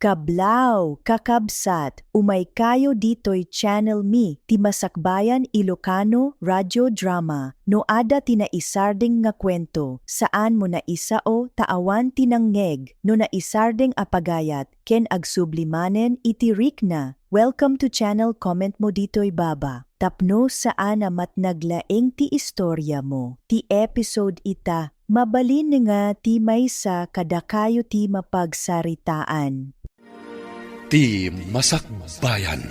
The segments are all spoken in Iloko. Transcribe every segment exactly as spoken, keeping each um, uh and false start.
Kablaaw, kakabsat, umaykayo ditoy channel mi, ti Masakbayan Ilocano Radio Drama. No adda ti naisardeng nga kuento, saanmo naisao ta awan ti nangngeg. No naisardeng a pagayat, ken agsubli manen iti rikna, welcome to channel, comment mo ditoy baba. Tapno saan a matnag laeng ti istoriamo. Ti episode ita, mabalin nga ti maysa kadakayo ti mapagsaritaan. Ti Masakbayan.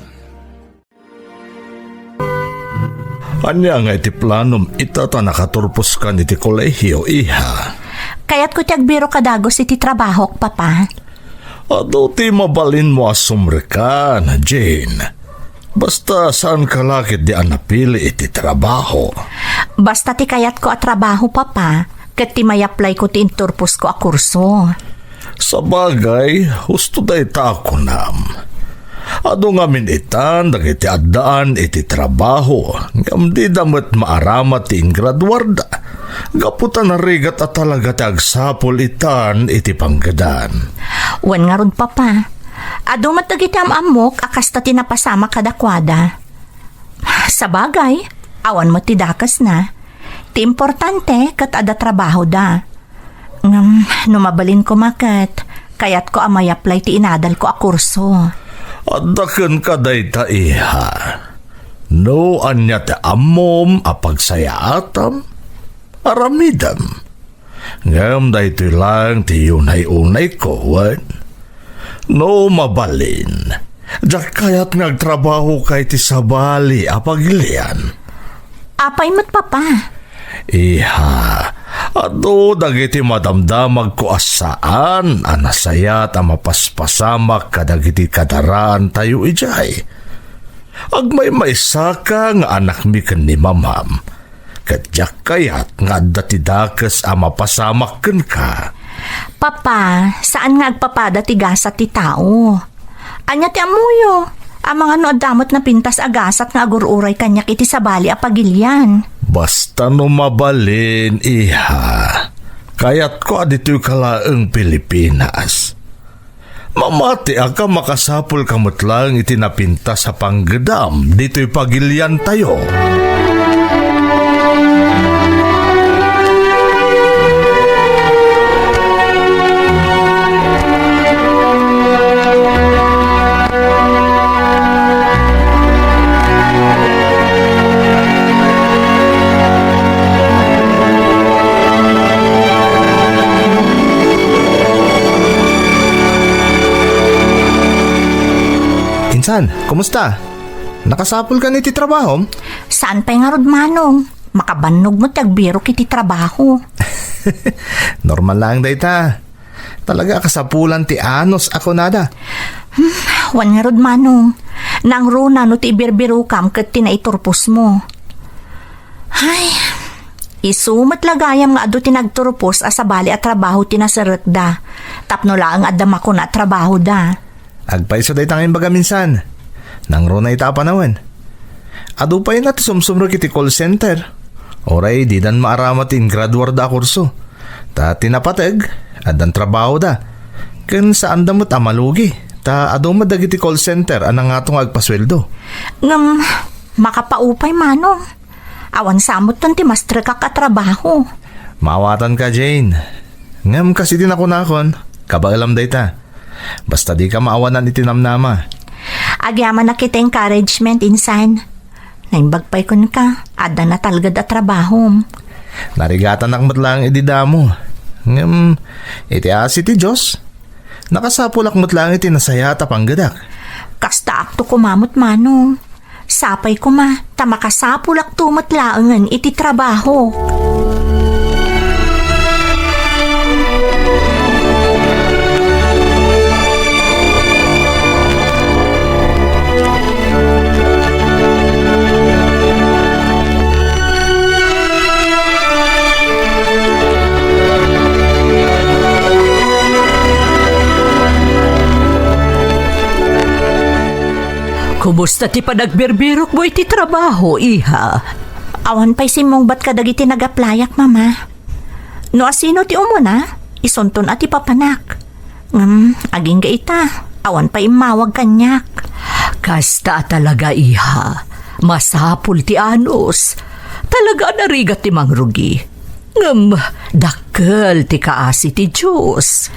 Ania nga iti planom ita ta nakaturposkan iti kolehiyo, iha? Kayatko ti agbiro kadagus iti trabahok, Papa. Adu ti mabalinmo a sumrekkan, Jane. Basta saanka la ketdi a napili iti trabaho. Basta ti kayatko a trabaho, Papa, ket ti mayaplayko ti inturposko a kurso. Sabagay, husto dayta a kunam. Adu ngamin itan dagiti addaan iti trabaho, ngem dida met maaramat ti ingraduarda, gapu ta narigat a talaga ti agsapul itan iti panggedan. Wen ngarud, Papa, adu met dagiti am-ammok a kasta ti napasamak kadakuada. Sabagay, awan met ti dakesna. Ti importante ket adda trabahoda. Ngem no mabalin koma ket, kayatko a mayaplay ti inadalko a kurso. Adda kenka dayta, iha. No ania ti ammom a pagsayaatam, aramidem. Ngem daytoy laeng ti unay-unayko, wen? No mabalin, diak kayat nga agtrabahoka iti sabali a pagilian. Apay met, Papa? Iha, adu dagiti madamdamagko a saan a nasayaat a mapaspasamak kadagiti kadaraantayo idiay. Agmaymaysaka nga anakmi ken ni Mamam, ket diak kayat nga adda ti dakes a mapasamak kenka. Papa, saan nga agpapada ti gasat ti tao. Ania ti ammoyo? Amangan no adda met napintas a gasat nga agur-uray kaniak iti sabali a pagilian. Basta no mabalin, iha. Kayatko a ditoyka laeng Pilipinas. Mamatiak a makasapulka met laeng iti napintas a panggedam ditoy pagiliantayo. Insan, kumusta? Nakasapulkan iti trabahom? Saan pay ngarud, Manong. Makabannog met ti agbirok iti trabaho. Normal laeng dayta. Talaga a kasapulan ti anus a kunada. Hmm, wen ngarud, Manong. Nangruna no ti ibirbirokam ket ti naiturposmo. Ay, isu met la gayam nga adu ti nagturpos a sabali a trabaho ti naserekda, tapno laeng adda makuna a trabahoda. Agpayso dayta nga imbagam, insan. Nangruna ita a panawen. Adu pay na ti sumsumrek iti call center. Uray didan maaramat ti ingraduarda a kurso. Ta ti napateg, addan trabahoda. Ken saanda met a malugi, ta adu met dagiti call center a nangato nga agpasueldo. Ngem, makapaupay, Manong. Awan sa metten ti mastrekak a trabaho. Maawatanka, Jane. Ngem kas iti nakunakon, kabaelam dayta. Basta dika maawanan iti namnama. Agyamanak iti encouragement, insan. Naimbag pay kenka, adda natalged a trabahom. Narigatanak met laeng idi damo. Ngem, iti asi ti Dios, nakasapulak met laeng iti nasayaat a panggedak. Kastaakto koma met, Manong. Sapay koma, ta makasapulakto met laengen iti trabaho. Kumusta ti panagbirbirokmo iti trabaho, iha? Awan pay simmungbat kadagiti nag-applyak, Mama. No asino ti umuna, isunton a ti papanak. Ngem, agingga ita, Awan pay immawag kaniak. Kasta a talaga, iha. Masapul ti anus. Talaga a narigat ti mangrugi. Ngem dakkel ti kaasi ti Dios.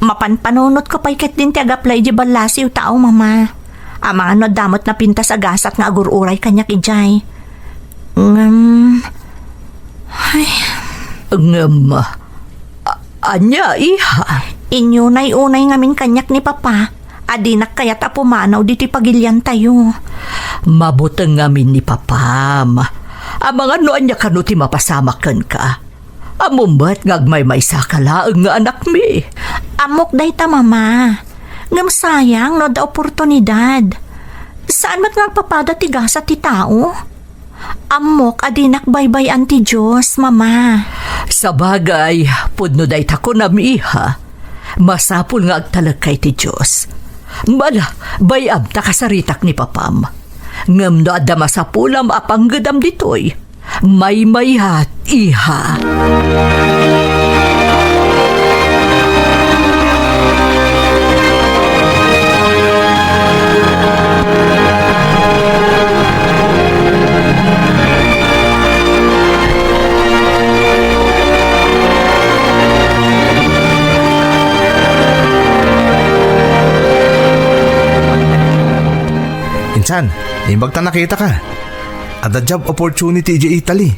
Mapanpanunotko pay ketdin ti agapla idiay ballasiw taaw, Mama. Amangan no adda met napintas a gasat nga agur-uray kaniak idiay. Ngem, ay. Ngem, a-, ania, iha? Inyunay-unay ngamin kaniak ni Papa a dinak kayat a pumanaw ditoy pagiliantayo. Mabuteng ngamin ni Papam. Amangan no ania kano ti mapasamak kenka. Ammom met nga agmaymaysaka laeng nga anakmi. Ammok dayta, Mama. Ngem sayang no adda oportunidad. Saan met nga agpapada ti gasat ti tao? Ammok a dinak baybay-an ti Dios, Mama. Sabagay, pudno dayta kunam, iha. Masapul nga agtalekka iti Dios. Ala, bay-am ta kasaritak ni Papam. Ngem no adda masapulam a panggedam ditoy, maymayat, iha. Insan, imbag ta nakitaka. Adda job opportunity idiay Italy.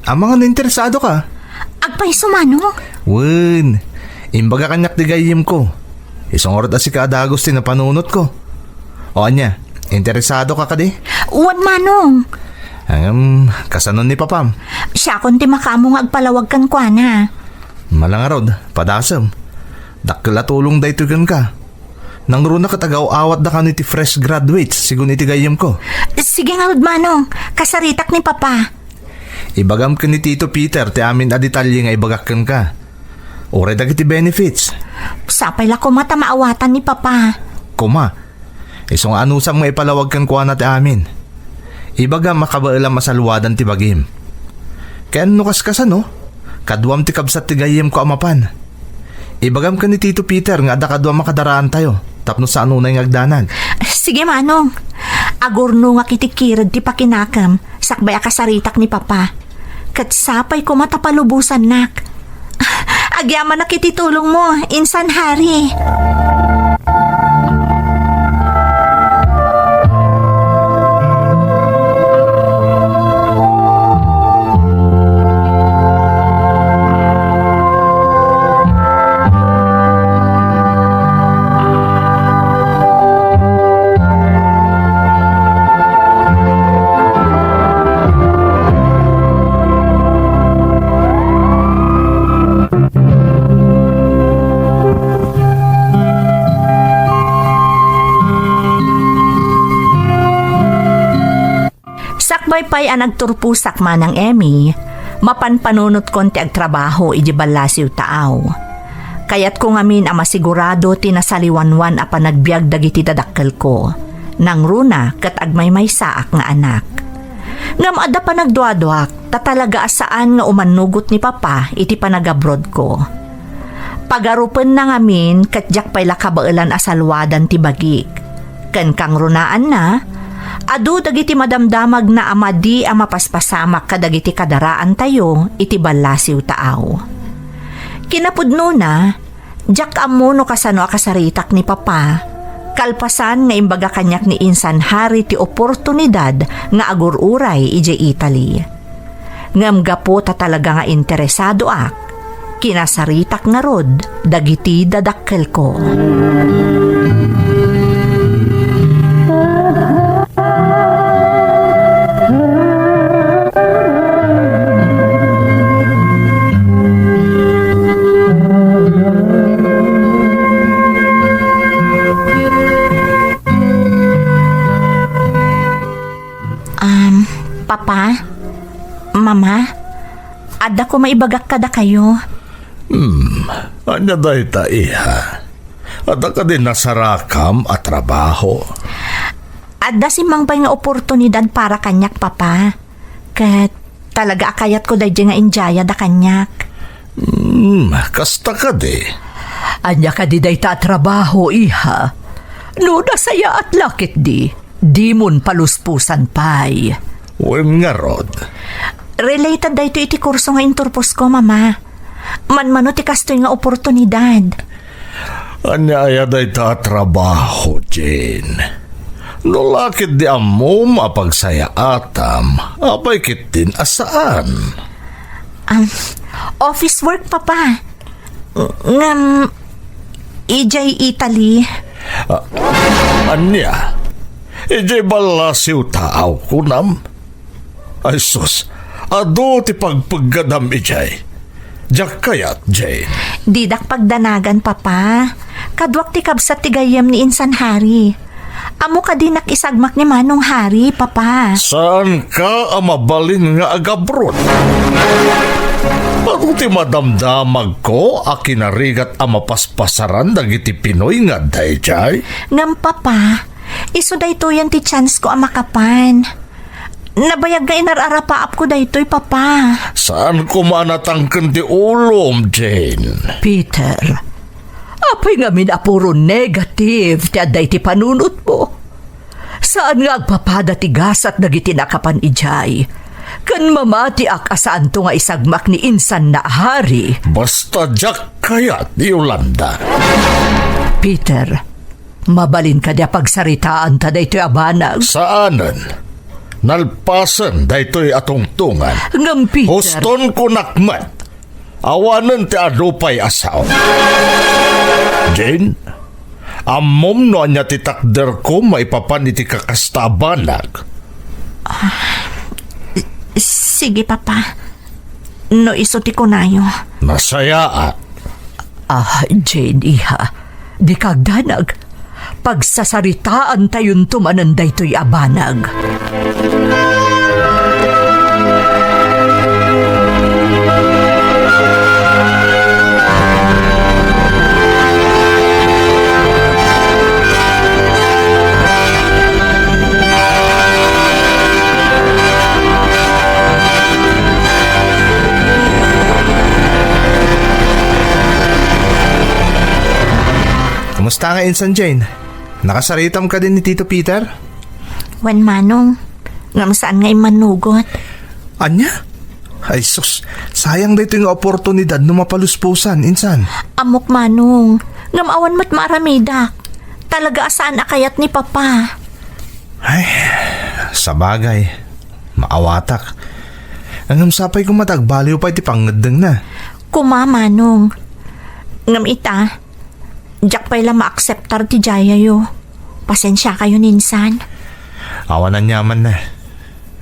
Amangan no interesadoka. Agpayso, Manong? Wen, imbaga kaniak ti gayyemko. Isu ngarud a sika a dagus ti napanunotko. O ania, interesadoka kadi? Wen, Manong. Ngem, kasano ni Papam? Siakon ti makaammo nga agpalawag kenkuana. Ala ngarud, padasem. Dakkel a tulong daytoy kenka. Nangruna ket agaw-awatda kano iti fresh graduates, sigun iti gayyemko. Sige ngarud, Manong. Kasaritak ni Papa. Ibagam ken ni Tito Peter ti amin a detalye nga ibagak kenka. Uray dagiti benefits. Sapay la koma ta maawatan ni Papa. Koma, isu nga anusam nga ipalawag kenkuana ti amin. Ibagam a kabaelam a salwadan ti bagim. Ken no kaskasano, kaduam ti kabsat ti gayyemko a mapan. Ibagam ken ni Tito Peter nga adda kaduam a kadaraantayo tapno saanonay nga agdanag. Sige, Manong. Agurnongak iti kired ti pakinakem sakbay a kasaritak ni Papa. Ket sapay koma ta palubosannak. Agyamanak iti tulongmo, Insan Harry. Sakbay pay a nagturposak, Manang Emmy, mapanpanunotkon ti agtrabaho idi ballasiw taaw. Kayatko ngamin a masigurado ti nasaliwanwan a panagbiag dagiti dadakkelko. Nangruna ket agmaymaysaak nga anak. Ngem adda panagduaduak ta talaga a saan nga umannugot ni Papa iti panagabrodko. Pagarupenna ngamin ket diak pay la kabaelan a salwadan ti bagik. Ken kangrunaanna, adu dagiti madamdamagna a madi a mapaspasamak kadagiti kadaraantayo iti ballasiw taaw. Kinapudnona, diak ammo no kasano a kasaritak ni Papa, kalpasan nga imbaga kaniak ni Insan Harry ti oportunidad nga agur-uray idiay Italy. Ngem gapu ta talaga nga interesadoak, kinasaritak ngarud dagiti dadakkelko. Um, Papa? Mama, adda koma ibagak kadakayo. Hmm, ania dayta, iha? Adda kadi nasarakam a trabaho? Adda simmangpay nga oportunidad para kaniak, Papa. Ket talaga a kayatko daydi nga indiayada kaniak. Hmm, kasta kadi. Ania kadi dayta a trabaho, iha? No nasayaat la ketdi, dimon paluspusan pay. Wen ngarud. Related daytoy iti kurso nga inturposko, Mama. Manmano ti kastoy nga oportunidad. Ania aya dayta a trabaho, Jane? No la ketdi ammom a pagsayaatam, apay ketdin a saan? Um, office work, Papa. Ngem, idiay Italy. Ah, ania? Idiay ballasiw taaw, kunam? Ay sus, adu ti pagpeggadam idiay. Diak kayat, Jane. Didak pagdanagan, Papa. Kaduak ti kabsat ti gayyem ni Insan Harry. Ammo kadi nak isagmak ni Manong Harry, Papa? Saanka a mabalin nga agabroad? Adu ti madamdamagko a kinarigat a mapaspasaran dagiti Pinoy nga adda idiay? Ngem, Papa, isu daytoyen ti chance ko a makapan. Nabayag nga inar-arapaapko daytoy, Papa. Saan koma a natangken ti ulom, Jane? Peter, apay ngamin a puro negative ti adda iti panunotmo? Saan nga agpapada ti gasat dagiti nakapan idiay? Ken mamatiak a saanto nga isagmak ni Insan na Hari. Basta diak kayat, Yolanda. Peter, mabalin kadi a pagsaritaanta daytoy a banag? Saanen. Nalpasen daytoy a tungtungan. Ngem, Peter. Huston kunak met. Awanen ti adu pay a sao. Jane, ammom no ania ti takderko maipapan iti kakasta a banag? Sige, Papa. No isu ti kunayo. Nasayaat. Ah, Jane, iha, dika agdanag. Pagsasaritaantayonto manen daytoy a banag. Kumusta nga insan, Jane? Nakasaritam kadi ni Tito Peter? Wen, Manong. Ngem saan nga immanugot. Ania? Ay sus, sayang daytoy nga oportunidad no mapaluspusan, insan. Ammok, Manong. Ngem awan met maaramidak. Talaga a saan a kayat ni Papa. Ay, sabagay, maawatak. Ngem sapay koma ta agbaliw pay ti pangngeddengna. Koma, Manong. Ngem ita, diak pay la maakseptar ti diayayo. Pasensiakayon, insan. Awan aniamanna.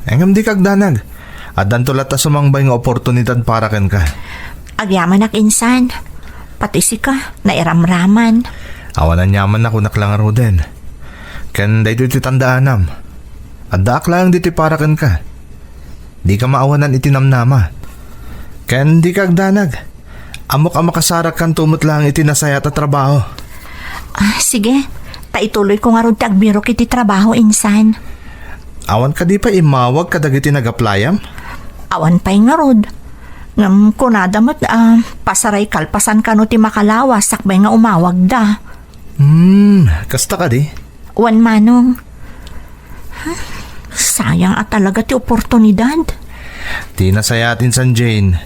Ngem dika agdanag. Addanto latta sumangbay nga oportunidad para kenka. Agyamanak, insan. Pati sika, nairamraman. Awan aniamanna, kunak la ngaruden. Ken daytoy ti tandaanam. Addaak laeng ditoy para kenka. Dika maawanan iti namnama. Ken dika agdanag. Ammok a makasarakkanto met laeng iti nasayaat a trabaho. Ah, sige. Ta ituloyko ngarud ti agbirok iti trabaho, insan. Awan kadi pay immawag kadagiti nag-applyam? Awan pay ngarud. Ngem kunada met a pasaray kalpasan kano ti makalawas sakbay nga umawagda. Hmm, kasta kadi? Wen, Manong. Huh, sayang a talaga ti oportunidad. Ti nasayaat, insan, Jane,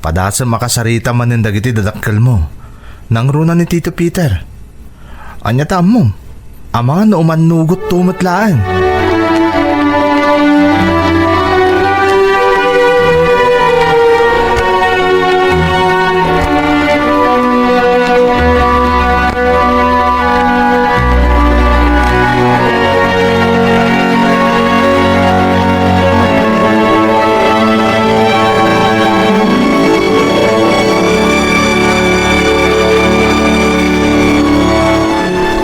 padasem a kasarita manen dagiti dadakkelmo. Nangruna ni Tito Peter. Ania ta ammom? Amangan no umannugotto met laeng.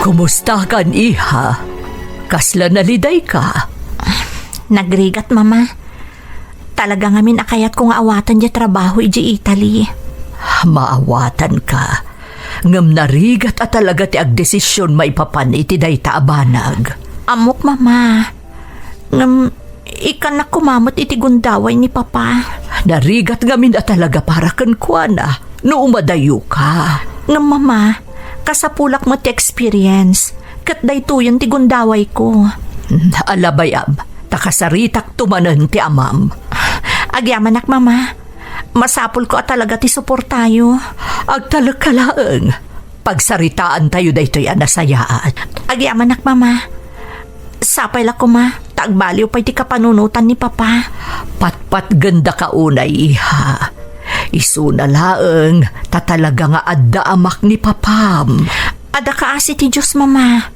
Kumustakan, iha? Kasla nalidayka? Nagrigat, Mama. Talaga ngamin a kayatko nga awaten diay trabaho idiay Italy. Maawatanka. Ngem narigat a talaga ti agdesision maipapan iti dayta a banag. Ammok, Mama. Ngem ikkannak koma met iti gundaway ni Papa. Narigat ngamin a talaga para kenkuana no umadayoka. Ngem, Mama, kasapulak met ti experience. ket daytoyen ti gundawayko. Ala bay-am, ta kasaritakto manen ti amam. Agyamanak, Mama. Masapulko a talaga ti suportayo. Agtalekka laeng. Pagsaritaantayo daytoy a nasayaat. Agyamanak, Mama. Sapay la koma, ta agbaliw pay ti kapanunotan ni Papa. Patpatgendaka unay, iha. Isuna laeng, ta talaga nga adda amak ni Papam. Adda kaasi ti Dios, Mama.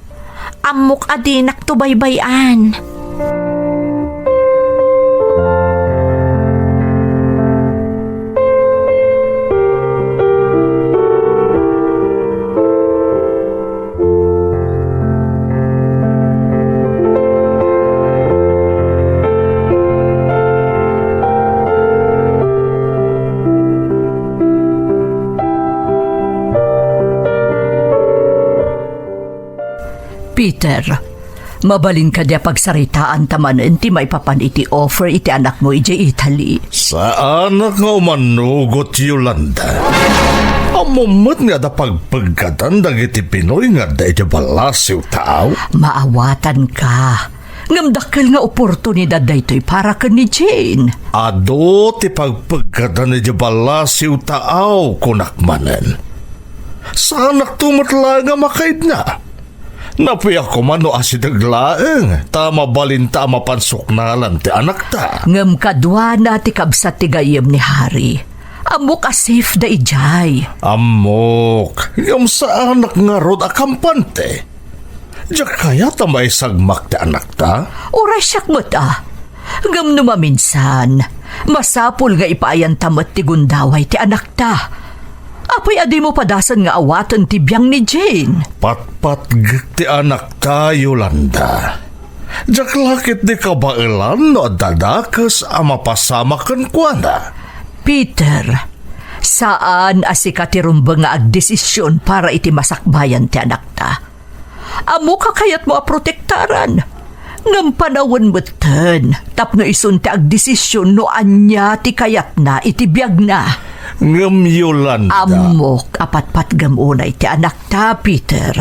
Ammok a dinakto baybay-an. Peter, mabalin kadi a pagsaritaanta manen ti maipapan iti offer iti anakmo idiay Italy? Saanak nga umanugot, Yolanda. Ammom met nga adda pagpeggadan dagiti Pinoy nga adda idiay ballasiw taaw. Maawatanka. Ngem dakkel nga oportunidad daytoy para ken ni Jane. Adu ti pagpeggadan idiay ballasiw taaw, kunak manen. Saanakto met laeng a makaidna. Napiak koma no asideg laeng, ta mabalinta a mapan suknalan ti anakta. Ngem kaduana ti kabsat ti gayyem ni Harry. Ammok a safe da idiay. Ammok, ngem saanak ngarud a kampante. Diak kayat a maisagmak ti anakta. Uray siak met a. Ngem no maminsan, masapul nga ipaayanta met ti gundaway ti anakta. Apay a dimo padasen nga awaten ti biang ni Jane? Patpatgek ti anakta, Yolanda. Diak la ketdi kabaelan no adda dakes a mapasamak kenkuana. Peter, saan a sika ti rumbeng nga agdesision para iti masakbayan ti anakta. Ammok a kayatmo a protektaran. Ngem panawen metten, tapno isun ti agdesision no ania ti kayatna iti biagna. Ngem Yolanda. Ammok a patpatgem unay ti anakta, Peter.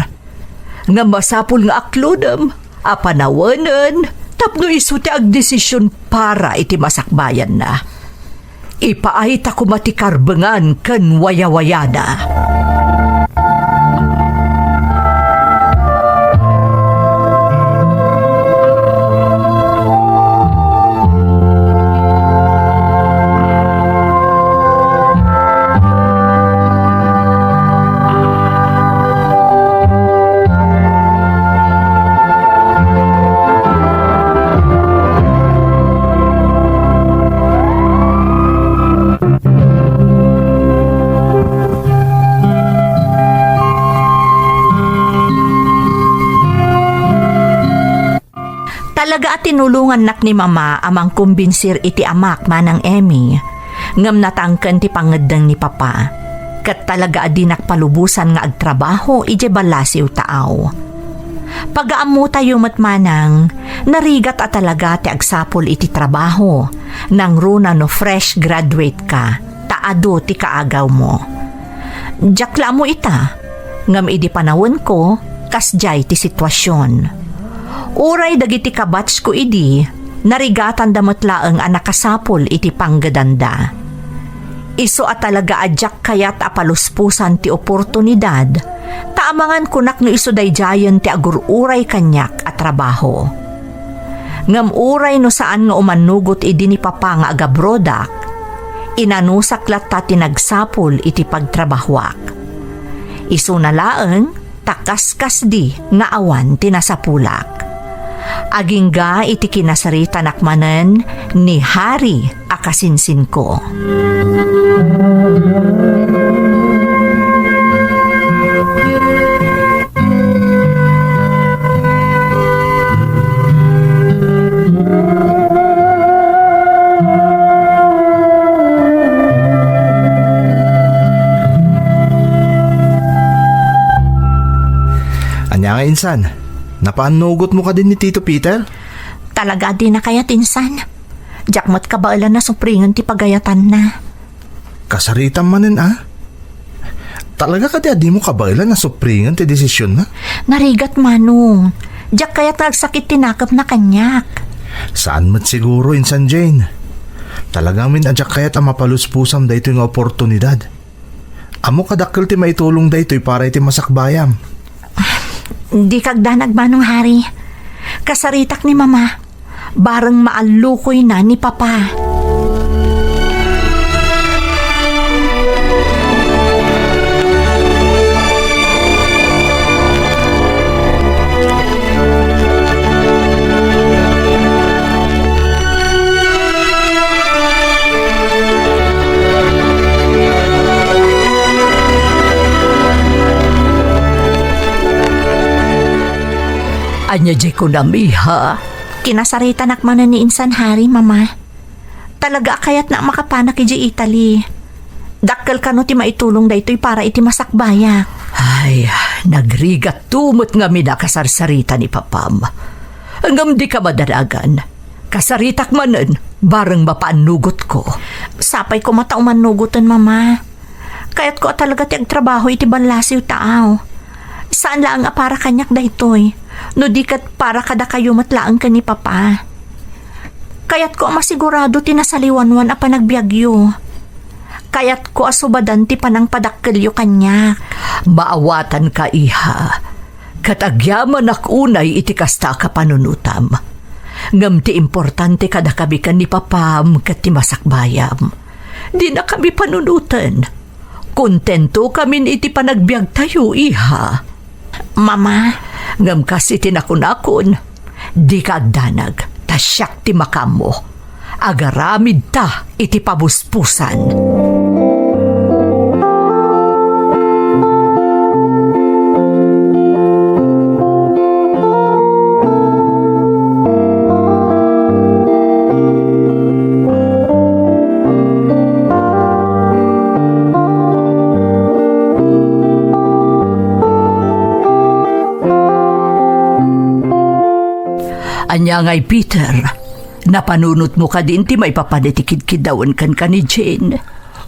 Ngem masapul nga aklodem a panawenen tapno isu ti agdesision para iti masakbayanna. Ipaayta koma ti karbengan ken wayawayana. Talaga a tinulongannak ni Mama a mangkombinsir iti amak, Manang Emmy, ngem natangken ti pangngeddeng ni Papa, ket talaga a dinak palubosan nga agtrabaho idiay ballasiw taaw. Pagaammotayo met, Manang, narigat a talaga ti agsapul iti trabaho, nangruna no fresh graduate ka, ta adu ti kaagawmo. Diak la ammo ita, ngem idi panawenko, kasdiay ti situasion. Uray dagiti kabatchko idi, narigatanda met laeng a nakasapul iti panggedanda. Isu a talaga a diak kayat a paluspusan ti oportunidad, ta amangan kunak no isu daydiayen ti agur-uray kaniak a trabaho. Ngem uray no saan nga umanugot idi ni Papa nga agabrodak, inanusak latta ti nagsapul iti pagtrabahoak. Isuna laeng, ta kaskasdi nga awan ti nasapulak. Agingga iti kinasaritanak manen ni Harry a kasinsinko. Ania nga insan? Napaannugotmo kadin ni Tito Peter? Talaga a dina kayat insan. Diak met kabaelan a supringen ti pagayatanna. Kasaritam manen a? Talaga kadi a dimo kabaelan a supringen ti desisionna? Narigat, Manong. Diak kayat nga agsakit ti nakepna kaniak. Saan met siguro, insan Jane. Talaga ngamin a diak kayat a mapaluspusam daytoy nga oportunidad. Ammok a dakkel ti maitulong daytoy para iti masakbayam. Dika agdanag, Manong Harry. Kasaritak ni Mama. Bareng maallukoyna ni Papa. Ania diay kunam, iha? Kinasaritanak manen ni Insan Harry, Mama. Talaga a kayatna a makapanak idiay Italy. Dakkel kano ti maitulong daytoy para iti masakbayak. Ay, nagrigatto met ngamin a kasarsarita ni Papam. Ngem dika madanagan. Kasaritak manen, bareng mapaannugotko. Sapay koma ta umannugoten, Mama. Kayatko a talaga ti agtrabaho iti ballasiw taaw. Saan laeng a para kaniak daytoy, no di ket para kadakayo met laeng ken ni Papa. Kayatko a masigurado ti nasaliwanwan a panagbiagyo. Kayatko a subadan ti panangpadakkelyo kaniak. Maawatanka, iha. Ket agyamanak unay iti kasta a kapanunotam. Ngem ti importante kadakami ken ni Papam ket ti masakbayam. Dinakami panunoten. Kontentokamin iti panagbiagtayo, iha. Mama. Ngem kas iti nakunakon, dika agdanag, ta siak ti makaammo. Agaramidta iti pabuspusan. Ania ngay, Peter? Napanunotmo kadin ti maipapan iti kidkiddawen kenka ni Jane?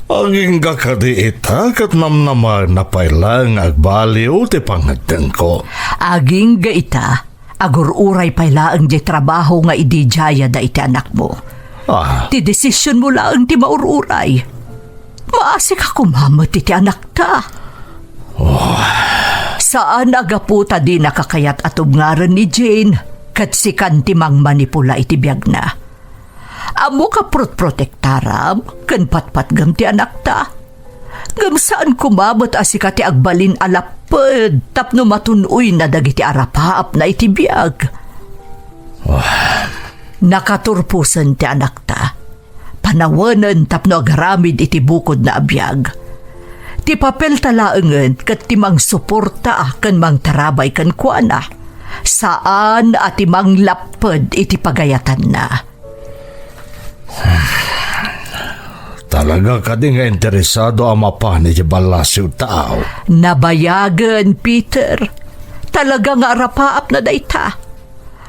Agingga kadi ita ket namnamaenna pay laeng nga agbaliw ti pangngeddengko. Agingga ita, agur-uray pay laeng diay trabaho nga ididiayada iti anakmo. Ah. Ti desisionmo laeng ti maur-uray. Maasika koma met iti anakta. Oh. Saan a gapu ta dinaka kayat a tubngaren ni Jane ket sikan ti mangmanipula iti biagna. Ammok a protprotektaram ken patpatgem ti anakta. Ngem saan koma met a sika ti agbalin a lapped tapno matun-oyna dagiti arapaapna iti biag. Ah. Nakaturposen ti anakta. Panawenen tapno agaramid iti bukodna a biag. Ti papelta laengen ket ti mangsuporta ken mangtarabay kenkuana. Saan a ti manglapped iti pagayatanna. Talaga kadi nga interesado a mapan iti ballasiw taaw? Nabayagen, Peter. Talaga nga arapaapna dayta.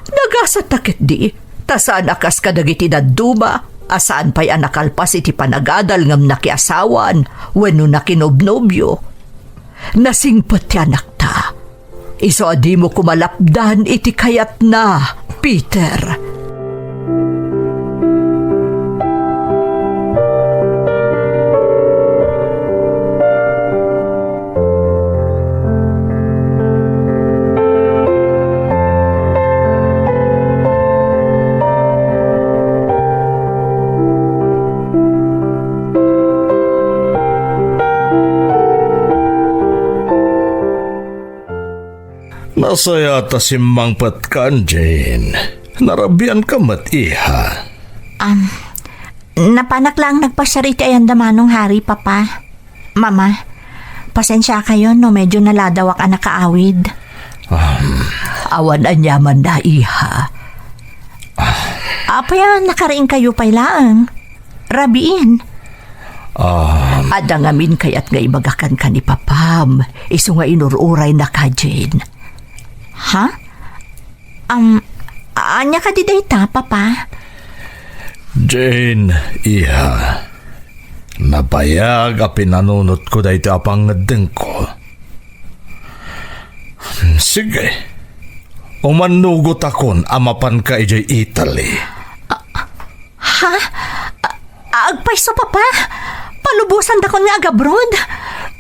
Nagasat ta ketdi, ta saan a kas kadagiti dadduma a saan pay a nakalpas iti panagadal ngem nakiasawan wenno nakinobnobio. Nasingpet ti anakta. Isu a dimo koma lapdan iti kayatna, Peter. Nasayaat a simmangpetkan, Jane. Narabianka met, iha. Um, napanak laeng nagpasiar iti ayan da Manong Harry, Papa. Mama, pasensiakayon no medyo naladawak a nakaawid. Um. Awan aniamanna, iha. Apay a nakariingkayo pay laeng? Rabiin. Um. Adda ngamin kayat nga ibaga kenka ni Papam, isu nga inur-urayna ka, Jane. Ha? Um, ania kadi dayta, Papa? Jane, iha. Nabayag a pinanunotko daytoy a pangngeddengko. Sige, umannugotakon a mapanka idiay Italy. Ha? A-, agpayso, Papa? Palubosandakon nga agabroad?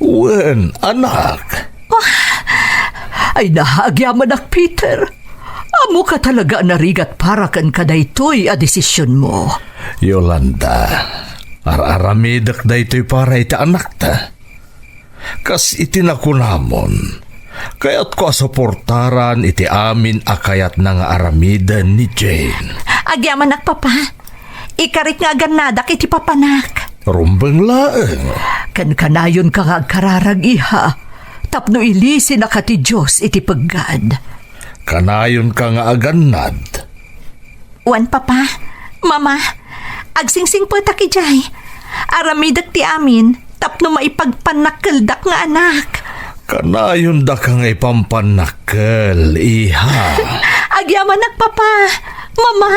Wen, anak. Oh, ay, nahagyamanak, Peter. Ammok a talaga a narigat para kenka daytoy a desisionmo. Yolanda, ar-aramidek daytoy para iti anakta. Kas iti nakunamon, kayatko a suportaran iti amin a kayatna nga aramiden ni Jane. Agyamanak, Papa. Ikarik nga agannadak iti papanak. Rumbeng laeng. Ken kanayonka nga agkararag, iha, tapno ilisinaka ti Dios iti peggad. Kanayonka nga agannad. Wen, Papa, Mama, agsingsingpetak idiay. Aramidek ti amin tapno maipagpannakkeldak nga anak. Kanayondaka nga ipampannakkel, iha. Agyamanak, Papa, Mama.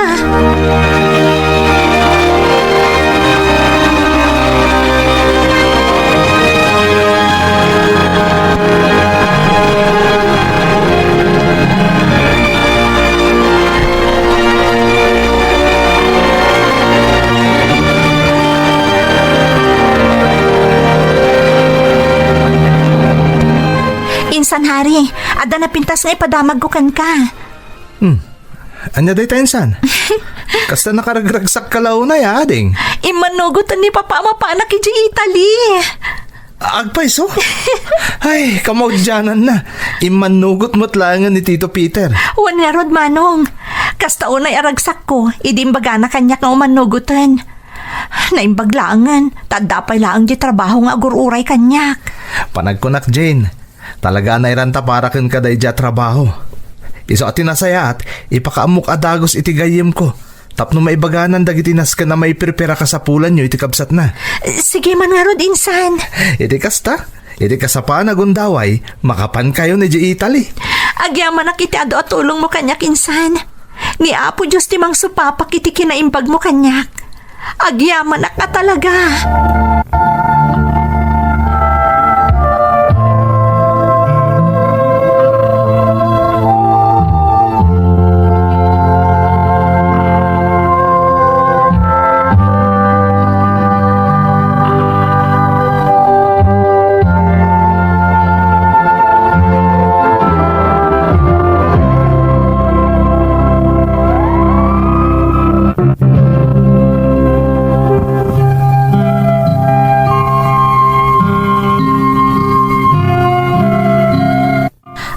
Insan, Hari, adda napintas nga ipadamagko kenka. Hmm. Ania dayta, insan? Kasta nakaragragsakka la unay, a, ading? Immannugoten ni Papa a mapanak idiay Italy. Agpayso? Ay, kamaudiananna. Immannugot met laengen ni Tito Peter. Wen ngarud, Manong. Kasta unay a ragsakko, idi imbagana kaniak nga umannugoten. Naimbag laengen, ta adda pay laeng diay trabaho nga agur-uray kaniak. Panagkunak, Jane, talaga a nairanta para kenka daydiay a trabaho. Isu a ti nasayaat, ipakaammok a dagus iti gayyemko, tapno maibaganan dagiti nasken a maiperpera kasapulanyo iti kabsatna. Sige man ngarud, insan. Iti kasta, iti kasapulan a gundaway, makapankayon idiay Italy. Agyamanak iti adu a tulongmo kaniak, insan. Ni Apo Dios ti mangsupapak iti kinaimbagmo kaniak. Agyamanak a talaga.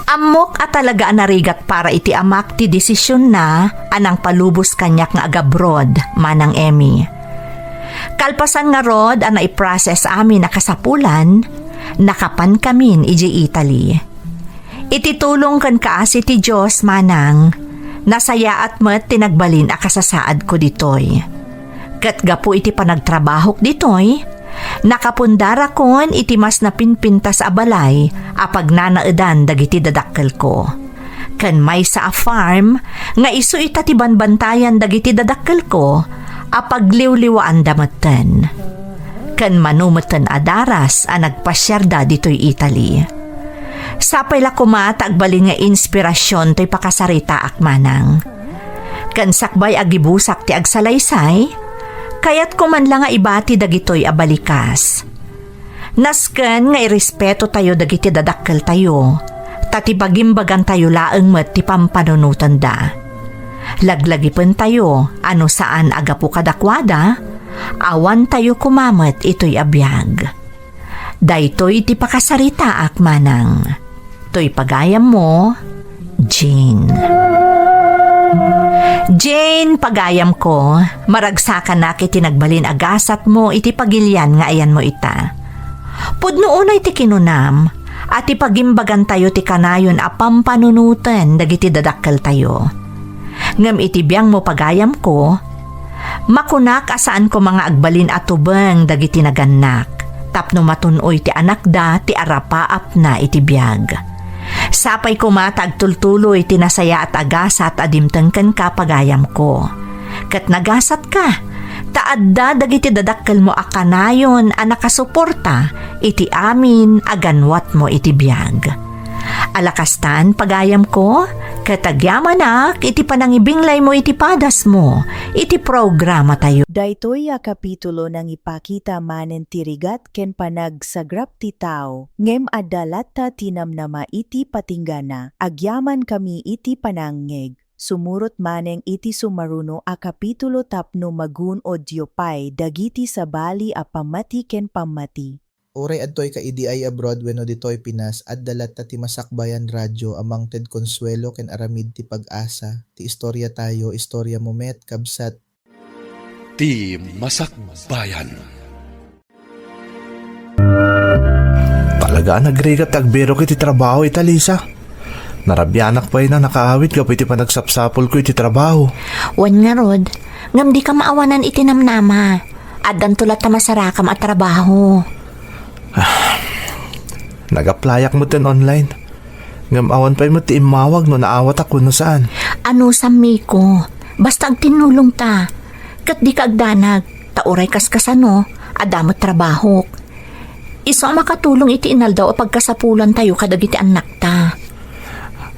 Ammok a talaga a narigat para iti amak ti desisionna a nangpalubos kaniak nga agabroad, Manang Emmy. Kalpasan ngarud a naiprocess amin a kasapulan, nakapankamin idiay Italy. Iti tulong ken kaasi ti Dios, Manang, nasayaat met ti nagbalin a kasasaadko ditoy. Ket gapu iti panagtrabahok ditoy, nakapundarakon iti mas napinpintas a balay a pagnanaedan dagiti dadakkelko. Ken maysa a farm nga isu ita ti banbantayan dagiti dadakkelko a pagliwliwaanda metten. Ken mano metten a daras a nagpasiarda ditoy Italy. Sapay la koma ta agbalin nga inspirasion toy pakasaritaak, Manang. Ken sakbay a gibusak ti agsalaysay, kayatko man la nga ibati dagitoy a balikas. Nasken nga irespetotayo dagiti dadakkeltayo, ta ti bagimbagantayo laeng met ti pampanunotenda. Laglagipentayo a no saan a gapu kadakuada, awantayo koma met itoy a biag. Daytoy ti pakasaritaak, Manang. Toy pagayammo, Jane. Jane, pagayamko, maragsakanak iti nagbalin a gasatmo iti pagilian nga ayanmo ita. Pudno unay ti kinunam a ti pagimbagantayo ti kanayon a pampanunoten dagiti dadakkeltayo. Ngem iti biangmo, pagayamko, makunak a saan koma nga agbalin a tubeng dagiti nagannak, tapno matun-oy ti anakda ti arapaapna iti biag. Sapay koma ta agtultuloy ti nasayaat a gasat a dimteng kenka, pagayamko. Ket nagasatka, ta adda dagiti dadakkelmo a kanayon a nakasuporta iti amin a ganwatmo iti biag. Ala kastan, pagayamko, ket agyamanak iti panangibinglaymo iti padasmo iti programatayo. Daytoy a kapitulo nangipakita manen ti rigat ken panagsagrap ti tao, ngem adda latta ti namnama iti patinggana. Agyamankami iti panangngeg. Sumurot manen iti sumaruno a kapitulo tapno magun-odyo pay dagiti sabali a pammati ken pammati. Uray adtoyka idiay abroad wenno ditoy Pinas, adda latta ti Masakbayan Radio a mangted konsuelo ken aramid ti pag-asa. Ti istoriatayo, istoriamo met, kabsat. Ti Masakbayan. Talaga a nagrigat ti agbirok iti trabaho ita, Lisa. Narabianak pay a nakaawid gapu iti panagsapsapulko iti trabaho. Wen ngarud, ngem dika maawanan iti namnama. Addanto latta masarakam a trabaho. Nag-applyak metten online. Ngem awan pay met ti immawag no naawatak wenno saan. Anusam, Miko. Basta agtinnulongta. Ket dika agdanag, ta uray kaskasano, adda met trabahok. Isu a makatulong iti inaldaw a pagkasapulantayo kadagiti annakta.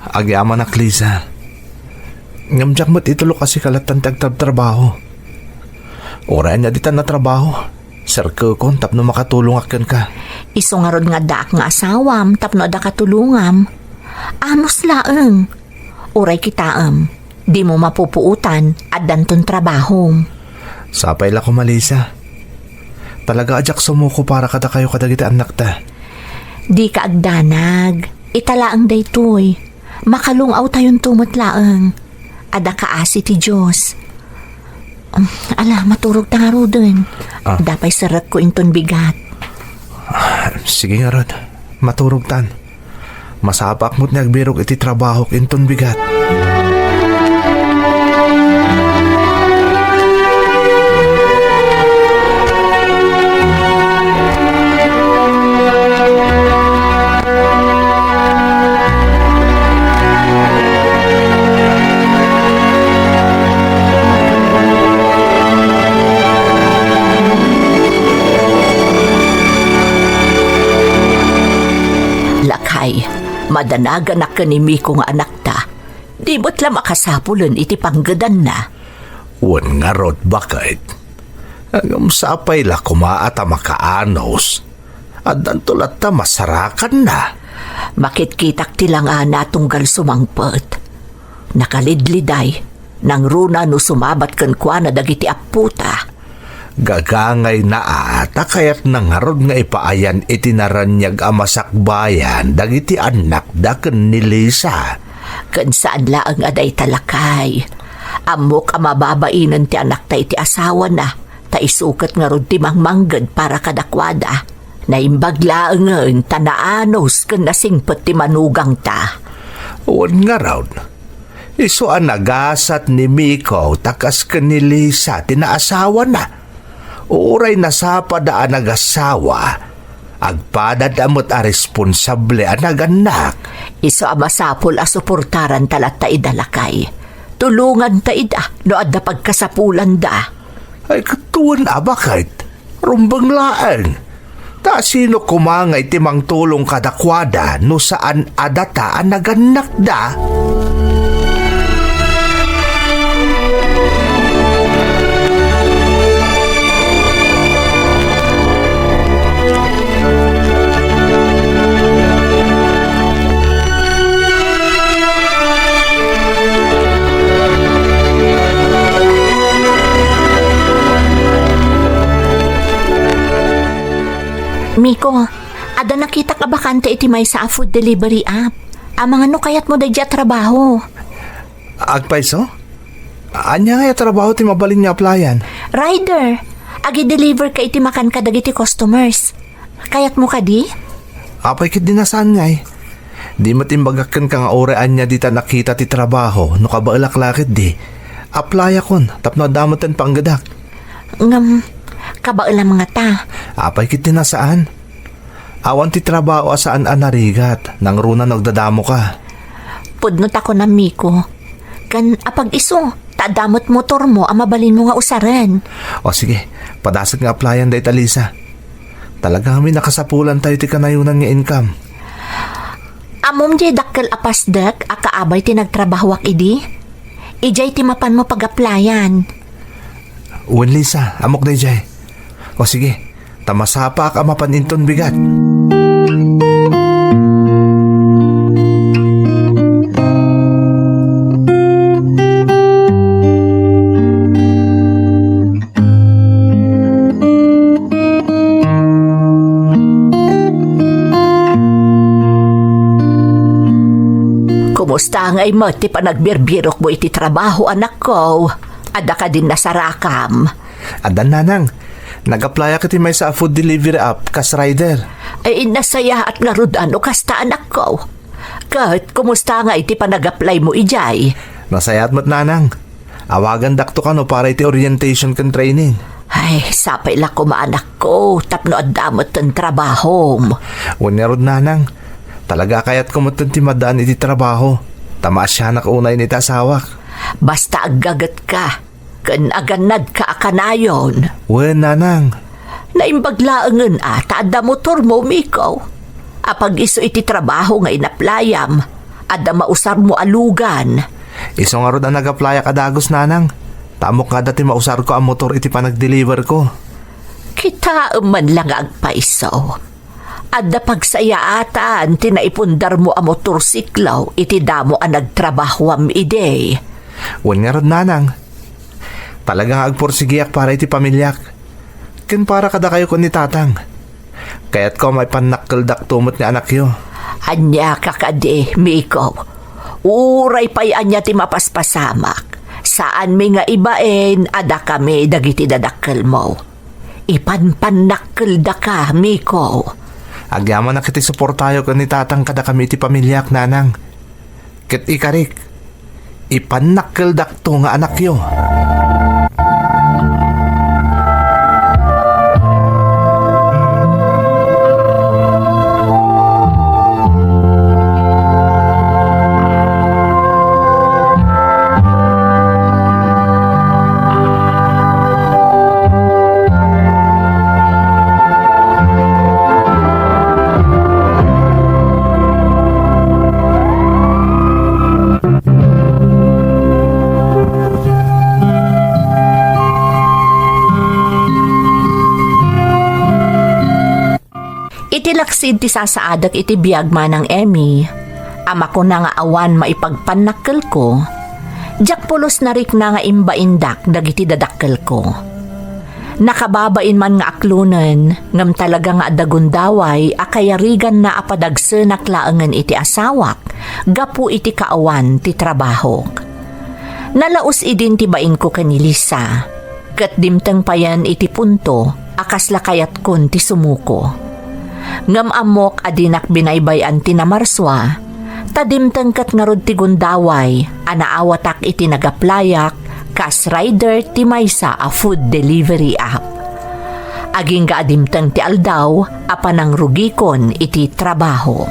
Agyamanak, Lisa. Ngem diak met itulok a sika lattan ti agtrabtrabaho. Uray ania ditan a trabaho, serkekon tapno makatulongak kenka. Isu ngarud nga addaak nga asawam tapno adda katulongam. Anus laeng. Uray kitaem, dimo mapupuotan, addanton trabahom. Sapay la koma, Lisa. Talaga a diak sumuko para kadakayo kadagiti annakta. Dika agdanag. Ita laeng daytoy. Makalung-awtayonto met laeng. Adda kaasi ti Dios. Um, ala, maturogta ngaruden. Ah. Adda pay serrekko inton bigat. Sige ngarud, maturogtan. Masapaak met nga agbirok iti trabahok inton bigat. Lakay, madanaganak ken ni Miko nga anakta. Di met la makasapulen iti panggedanna. Wen ngarud, baket. Ngem sapay la koma a ta makaanus. Addanto latta masarakanna. Makitkitak ti langana tunggal sumangpet. Nakalidliday, nangruna no sumabat kenkuana dagiti appota. Gagangayna a ta kayatna ngarud nga ipaayan iti naraniag a masakbayan dagiti annakda ken ni Lisa. Ken saan laeng a dayta, lakay. Ammok a mababainen ti anakta iti asawana, ta isu ket ngarud ti mangmangged para kadakuada. Naimbag laengen ta naanus ken nasingpet ti manugangta. Wen ngarud, isu a nagasat ni Miko ta kas ken ni Lisa ti naasawana. Uray nasapada a nagasawa, agpadada met a responsable a nagannak. Isu a masapul a suportaranta latta ida, lakay. Tulonganta ida no adda pagkasapulanda. Ay, ket wen a, baket. Rumbeng laeng. Ta sino koma nga iti mangtulong kadakuada no saan a data a nagannakda? Miko, adda nakitak a bakante iti maysa a food delivery app. Amangan no kayatmo daydi a trabaho. Agpayso? Ania nga a trabaho ti mabalin nga applyan? Rider, agi-deliver ka iti makan kadagiti customers. Kayatmo kadi? Apay ketdi, saan ngay? Di met imbagak kenka nga uray ania dita nakita ti trabaho, no kabaelak la ketdi, applyakon tapno adda metten panggedak. Ngem, kabaelam ngata? Apay ketdi, saan? Awan ti trabaho a saan a narigat, nangruna no agdadamoka. Pudno ta kunam, Miko. Ken apag-isu, Ta adda met motormo a mabalinmo nga usaren. O sige, padasek nga applyan dayta, Lisa. Talaga ngamin a kasapulantayo ti kanayonan nga income. Ammom diay dakkel a pasdek a kaabay ti nagtrabahoak idi? Idiay ti mapanmo pag-applyan. Wen, Lisa, ammok daydiay. O sige, ta masapaak a mapan inton bigat. Kumusta ngay met ti panagbirbirokmo iti trabaho, anakko? Adda kadin nasarakam? Addan, nanang. Nag-applyak iti maysa a food delivery app kas rider. Ay, nasayaat ngarud no kasta, anakko. Ket kumusta ngay ti panag-applymo idiay? Nasayaat met, nanang. Awagandakto kano para iti orientation ken training. Ay, sapay la koma, anakko, tapno adda metten trabahom. Wen ngarud, nanang. Talaga a kayatko metten ti maddaan iti trabaho. Ta maasianak unay iti asawak. Basta aggagetka ken agannadka a kanayon. Wen, nanang. Naimbag laengen a ta adda motormo, Miko. Apag-isu iti trabaho nga inaplayam, adda mausarmo a lugan. Isu ngarud a nag-applyak a dagus, nanang. Ta ammok nga adda ti mausarko a motor iti panagdeliverko. Kitaem man la nga agpayso. Adda pagsayaatan ti naipundarmo a motorsiklo iti damo a nagtrabahoam idi. Wen ngarud, nanang. Talaga nga agpursigiak para iti pamiliak. Ken para kadakayo ken ni tatang. Kayatko a maipannakkeldakto met nga anakyo. Ania ka kadi, Miko? Uray pay ania ti mapaspasamak, saanmi nga ibain a dakami dagiti dadakkelmo. Ipanpannakkeldaka, Miko. Agyamanak iti suportayo ken ni tatang kadakami iti pamiliak, nanang. Ket ikarik, ipannakkeldakto nga anakyo. Iti laksid ti sasaadek iti biag, Manang Emmy, a makuna nga awan maipagpannakkelko, diak pulos narikna nga imbaindak dagiti dadakkelko. Nakababain man nga aklonen, ngem talaga nga adda gundaway a kayariganna a padagsenak laengen iti asawak gapu iti kaawan ti trabahok. Nalaus idin ti bainko ken ni Lisa, ket dimteng payen iti punto a kasla kayatkon ti sumuko. Ngem ammok a dinak binaybay-an ti namarsua, ta dimteng ket ngarud ti gundaway a naawatak iti nag-applyak kas rider ti maysa a food delivery app. Agingga a dimteng ti aldaw a panangrugikon iti trabaho.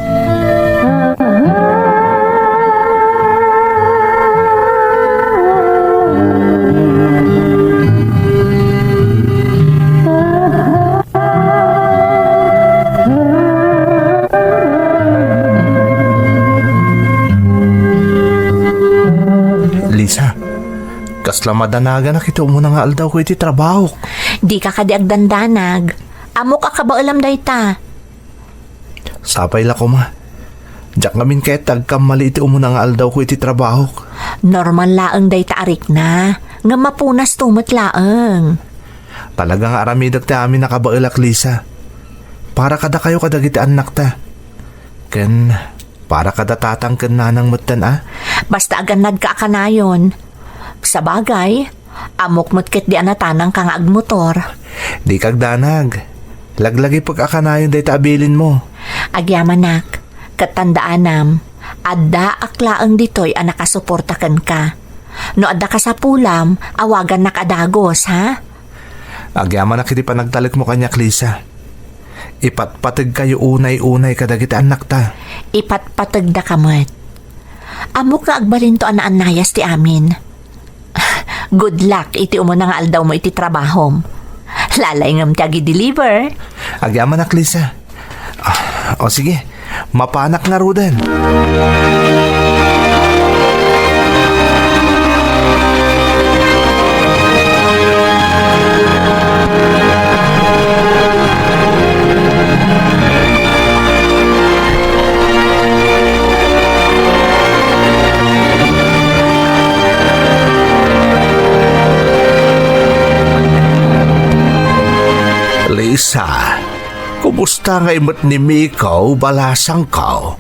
Lisa, kasla madanaganak iti umuna nga aldawko iti trabahok. Dika kadi agdandanag. Ammok a kabaelam dayta. Sapay la koma. Diak ngamin ket agkammali iti umuna nga aldawko iti trabahok. Normal laeng dayta a rikna, ngem mapunasto met laeng. Talaga nga aramidek ti amin a kabaelak, Lisa. Para kadakayo kadagiti annakta. Ken para kada tatang ken nanang metten a. Basta agannadka a kanayon. Sabagay, ammok met ketdi a natanangka nga agmotor. Dika agdanag. Laglagipek a kanayon dayta a bilinmo. Agyamanak, ket tandaanam, addaak laeng ditoy a nakasuporta kenka. No adda kasapulam, awagannak a dagus, ha? Agyamanak iti panagtalekmo kaniak, Lisa. Ipatpategkayo unay-unay kadagiti annakta. Ipatpategdaka met. Ammok nga agbalinto a naannayas ti amin. Good luck iti umuna nga aldawmo iti trabahom. Lalayngem ti agi-deliver. Agyamanak, Lisa. Ah, o sige, mapanak ngaruden. Lisa, kumusta ngay met ni Miko, balasangko?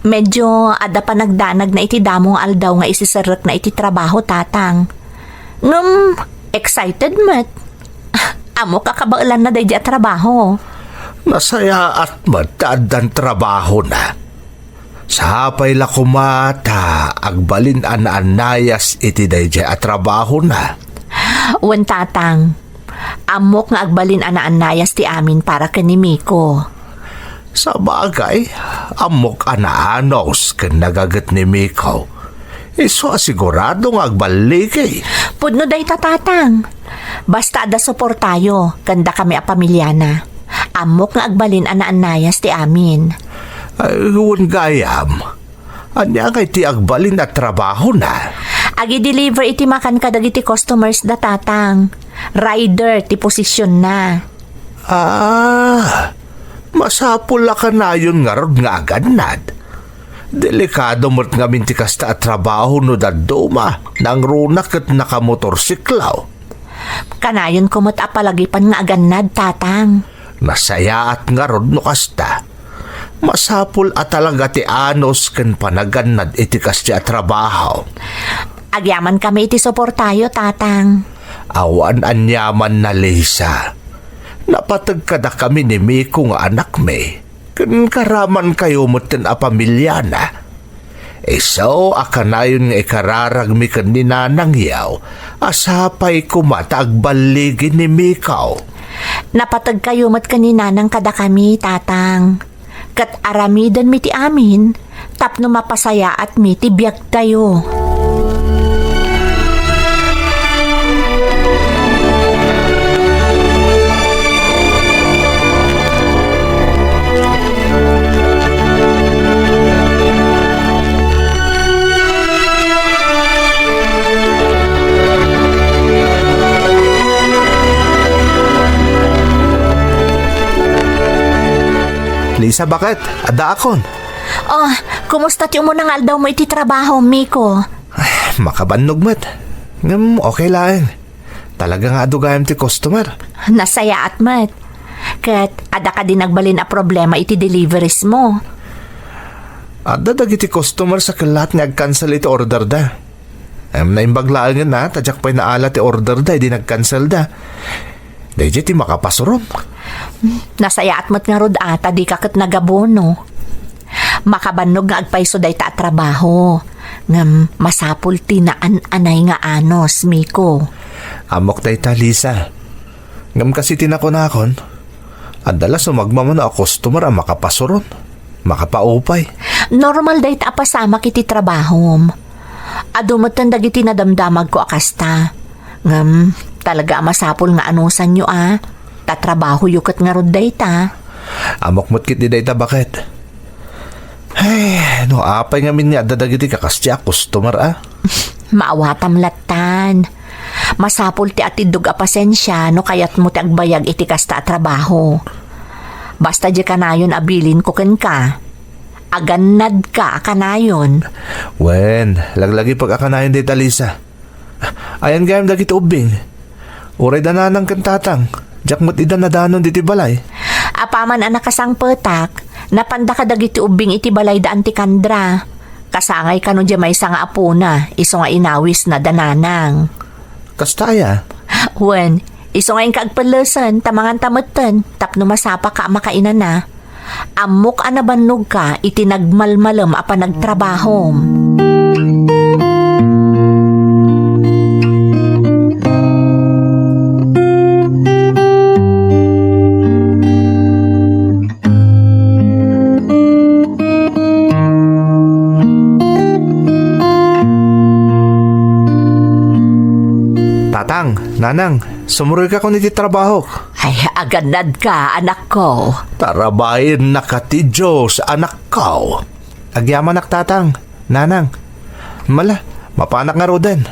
Medyo adda panagdanagna iti damo nga aldaw nga isiserrekna iti trabaho, Tatang. Ngem, excited met. Ammok a kabaelanna daydi a trabaho. Nasayaat met ta addan trabahona. Sapay la koma ta agbalin a naannayas iti daydiay a trabahona. Wen, Tatang. Ammok nga agbalin a naannayas ti amin para ken ni Miko. Sabagay, ammok a naanus ken nagaget ni Miko. Isu a sigurado nga agballigi. Pudno dayta, Tatang. Basta adda suportayo ken dakami a pamiliana. Ammok nga agbalin a naannayas ti amin. Ay, wen gayam. Ania ngay ti agbalin a trabahona? Agi-deliver iti makan kadagiti customers da, Tatang. Rider ti posisionna. Ah, masapul a kanayon ngarud nga agannad. Delikado met ngamin ti kasta a trabaho no dadduma, nangruna ket nakamotorsiklo. Kanayonko met a palagipan nga agannad, Tatang. Nasayaat ngarud no kasta. Masapul a talaga ti anus ken panagannad iti kasdi a trabaho. Agyamankami iti suportayo, Tatang. Awan aniamanna, Lisa. Napateg kadakami ni Miko nga anakmi, ken karamankayo metten a pamiliana. Isu a kanayon nga ikararagmi ken ni nanangyo a sapay koma ta agballigi ni Miko. Napatagkayo met ken ni nanang kadakami, Tatang. Ket aramidenmi ti amin tapno mapasayaatmi ti biagtayo. Lisa, baket? Addaakon. Oh, kumusta ti umuna nga aldawmo iti trabaho, Miko? Ay, makabannog met. Ngem okay laeng. Talaga nga adu gayam ti customer. Nasayaat met. Ket adda kadi nagbalin a problema iti deliveries mo? Adda dagiti customer sa kellat nga ag-cancel iti order da. Em, naimbag laengen a, ta diak pay naala ti order da, idi nag-cancel da. Daydiay ti makapasuron. Nasayaat met ngarud a, ta dika ket nagabono. Makabannog nga agpayso dayta a trabaho. Ngem masapul ti naan-anay nga anus, Miko. Ammok dayta, Lisa. Ngem kas iti nakunakon, adda la sumagmamano a customer a makapasuron, makapaupay. Normal dayta a pasamak iti trabahom. Adu metten dagiti nadamdamagko a kasta. Ngem, talaga a masapul nga anusanyo a. Ta trabahoyo ket ngarud dayta. Ammok met ketdi dayta, baket. Ay, no apay ngamin nga adda dagiti kakasdi a customer a. Maawatam lattan. Masapul ti atiddog a pasensia no kayatmo ti agbayag iti kasta a trabaho. Basta diay kanayon a bilinko kenka, agannadka a kanayon. Wen, laglagipek a kanayon dayta, Lisa. Ayan gayam dagiti ubbing. Uray da nanang ken tatang, diak met ida nadanon ditoy balay. Apaman a nakasangpetak, napanda kadagiti ubbing iti balay da Anti Candra. Kasangay kano diay maysa nga apona, isu nga inawisna da nanang. Kasta aya? Wen, isu nga inka agpellesen, ta manganta metten, tapno masapaka a makainana. Ammok a nabannogka iti nagmalmalem a panagtrabahom. Tatang, Nanang, sumurotkayon iti trabahok. Ay, agannadka, anakko. Tarabaiennaka ti Dios, anakko. Agyamanak, Tatang, Nanang. Mala, mapanak ngaruden.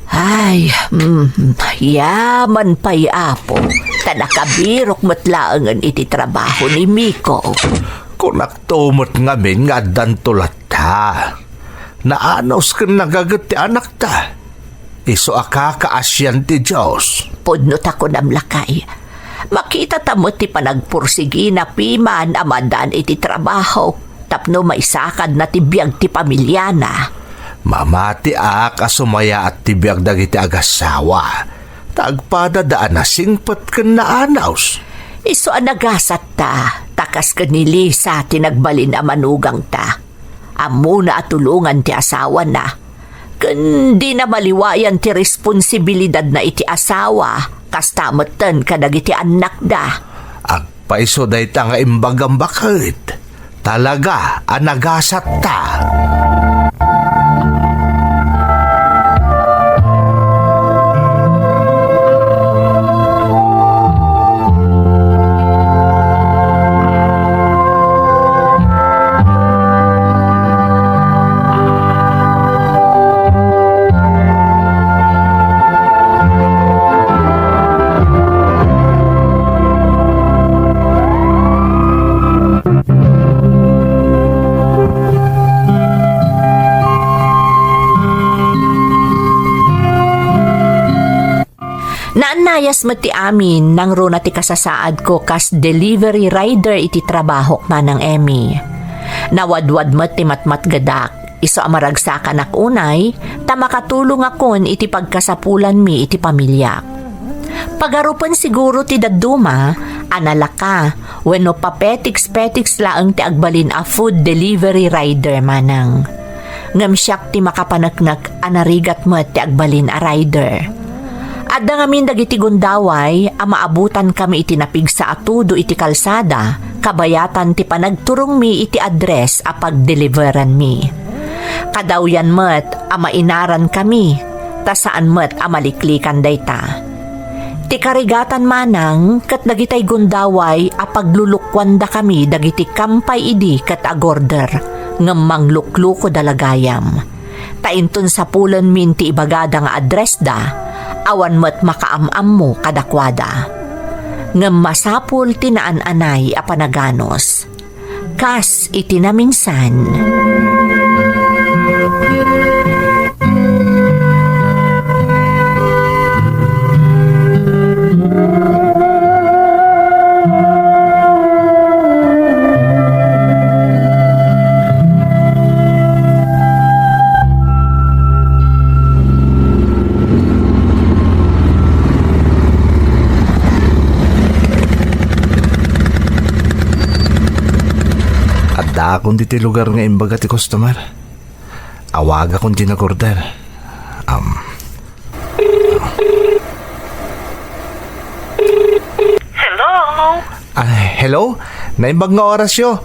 Ay, mm, yaman pay, Apo. Ta nakabirok met laengen iti trabaho ni Miko. Kunakto met ngamin nga addanto latta. Naanus ken nagaget ti anakta. Isu a kakaasian ti Dios. Pudno ta kunam, lakay. Makitata met ti panagpursigina piman a maaddaan iti trabaho tapno maisakadna ti biag ti pamiliana. Mamatiak a sumayaat ti biag dagiti agassawa, ta agpadada a nasingpet ken naanus. Isu a nagasatta, ta kas ken ni Lisa ti nagbalin a manugangta. Ammona a tulongan ti asawana. Ken dina maliwayan ti responsibilidadna iti asawa, kasta metten kadagiti annakda. Agpayso dayta nga imbagam baket. Talaga a nagasatta. Naannayas met ti amin, nangruna ti kasasaadko kas delivery rider iti trabahok, Manang Emmy. Nawadwad met ti matmatgedak, isu a maragsakanak unay, ta makatulongakon iti pagkasapulanmi iti pamiliak. Pagarupen siguro ti dadduma a nalaka wenno papetiks-petiks laeng ti agbalin a food delivery rider, Manang. Ngem siak ti makapaneknek a narigat met ti agbalin a rider. Adda ngamin dagiti gundaway a maabotankami iti napigsa a tudo iti kalsada, kabayatan ti panagturongmi iti address a pagdeliveranmi. Kadawyan met a mainarankami, ta saan met a maliklikan dayta. Ti karigatan, Manang, ket dagitay gundaway a paglulukuandakami dagiti kampay idi ket agorder, ngem mangluklukoda la gayam. Ta inton sapulenmin ti ibagada nga addressda, awan met makaam-ammo kadakuada. Ngem masapul ti naan-anay a panaganus. Kas iti naminsan. Addaakon ditoy lugar nga imbaga ti customer. Awagakon ti nag-order. Um. Hello? Ah, hello? Naimbag nga orasyo.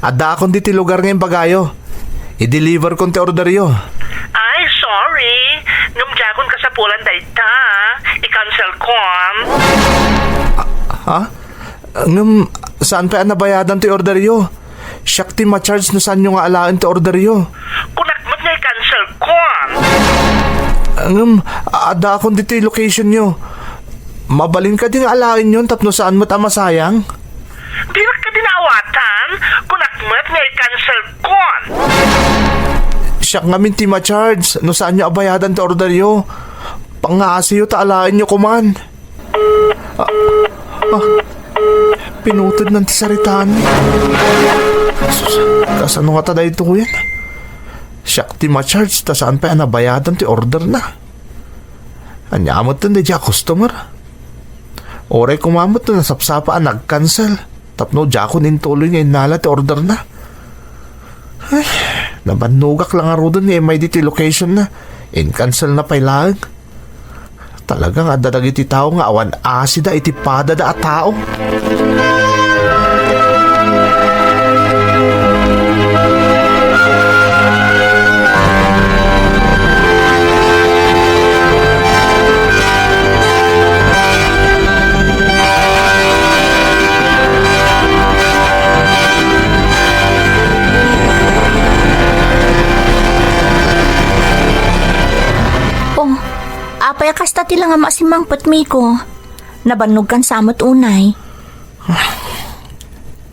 Addaakon ditoy lugar nga imbagayo. I-deliverkon ti orderyo. Ay, sorry. Ngem diakon kasapulan dayta. I-cancel kon. Ah, ha? Ngem, saan pay a nabayadan ti orderyo? Siak ti ma-charge no saanyo nga alaen ti orderyo. Kunak met nga i-cancel kon. Ngem, addaakon ditoy locationyo. Mabalin kadi nga alaenyon tapno saan met a masayang? Dinak kadi naawatan? Kunak met nga i-cancel kon. Siak ngamin ti ma-charge no saanyo a bayadan ti orderyo. Pangngaasiyo ta alaenyo koman. Ah, ah, pinutodnan ti saritaan. Sus, kasano ngata daytoyen? Siak ti ma-charge ta saan pay a nabayadan ti orderna. Ania metten daydiay a customer? Uray koma met no nasapsapa a nag-cancel tapno diakon intuloy nga innala ti orderna. Ay, nabannogak la ngaruden nga immay ditoy location-na. In-cancel-na pay laeng. Talaga nga adda dagiti tao nga awan asida iti padada a tao. Apay a kasta ti langam a simmangpet, Miko? Nabannogkan sa met unay.